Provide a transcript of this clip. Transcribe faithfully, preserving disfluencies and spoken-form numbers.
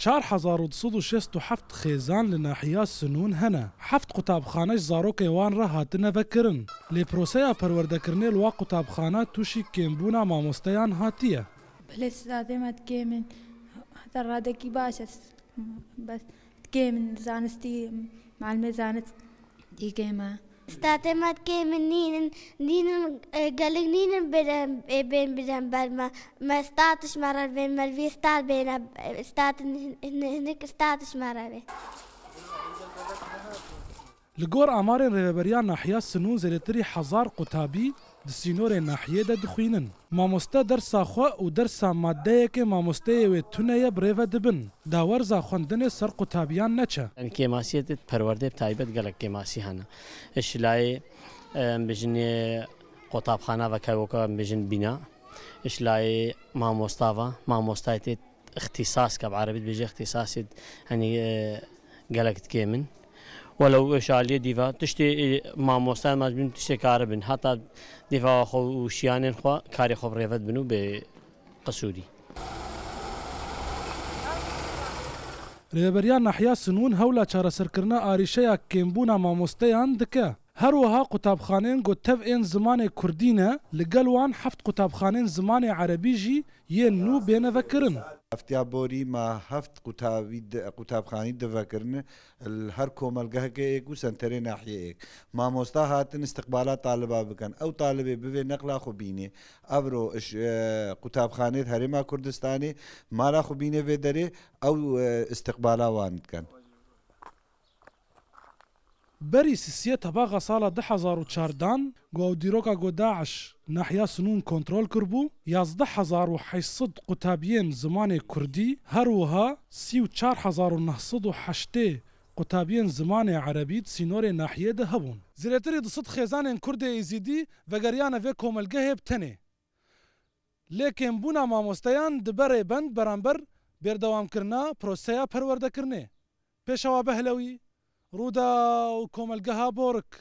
Çar hezar û du sed û şêst û heft xêzan li nahiya Sinûn hene. Heft qutabxane ji zarokê wan re hatine vekirin. Lê proseya perwerdekirinê li wa qutabxana tûşî kêmbûna mamosteyan hatiye. Belê, stadê me kêm in. Heta radekî baş e. Bes kêm in, zanistî, malimê zanist dî kêm e. Statê me kêm in, nînin, nînin, e, gelek nînin bêne, e, bên bidem ber me. Me stat ji me re bên, me vî stat bêne, e, stat hin-, hin-, hinek stat ji me re bê. Li gor amarên Rêveberiya Nahiya Sinûn zêdetirî hezar qutabî di sînorê nahiyê de dixwînin. Mamoste dersa xwe û dersa madeyeke mamosteyê wê tune ye bi rê ve dibin. Da werza xwendinê ser qutabiyan neçe. Yanî kêmasiyê di perwerdê bi taybet gelek kêmasî hene. Ji layê, em bijinê qutabxana ve, kevoka em bijin bîna. Ji layê mamosta ve, mamostayê tê îxtîsas ke, bi erebî dibêje îxtîsasê, yanî, e, gelek dikêm in. Welew ji aliyê dîva tiştê, e, mamosta em ez bîn tiştê karibin. Heta dîva xwe û şiyanên xwe karê xwe bi rêve dibin û bê qisûrî. Rêveberiya Nahiya Sinûn hewla çareserkirina arîşeya kêmbûna mamosteyan dike. Her wiha qutabxanên ku tev ên zimanê kurdî ne, li gel wan heft qutabxanên zimanê erebî jî yên nû bêne vekirin. Heftiya borî me heft qutabî di-, qutabxanî divekirin, li her komelgehekê êk û senterê nahiyê êk. Mamosta hatin istiqbala taliba bikin. Ew talibê bivê neqla xwe bînê. Evro ji, e, qutabxanê di Herêma Kurdistanê mala xwe bînê vê derê, ew, e, istiqbala wan dikin. Berî sisiyê tebaxa sala du hezar û çardan, ku ew dîroka ku DAIŞ nahiya Sinûn kontrol kiribû, yazdeh hezar û heşt sed qutabiyên zimanê kurdî, her wiha sî û çar hezar û neh sed û heştê qutabiyên zimanê erebî di sînorê nahiyê de hebûn. Zêdetirî du sed xêzanên kurdê êzîdî vegeriyane vê komelgehê bi tenê. Lê kêmbûna mamosteyan dibe rêbend beramber berdewamkirina proseya perwerdekirinê. Pêşewa Behlewî, Rûdaw, Komelgeha Borik.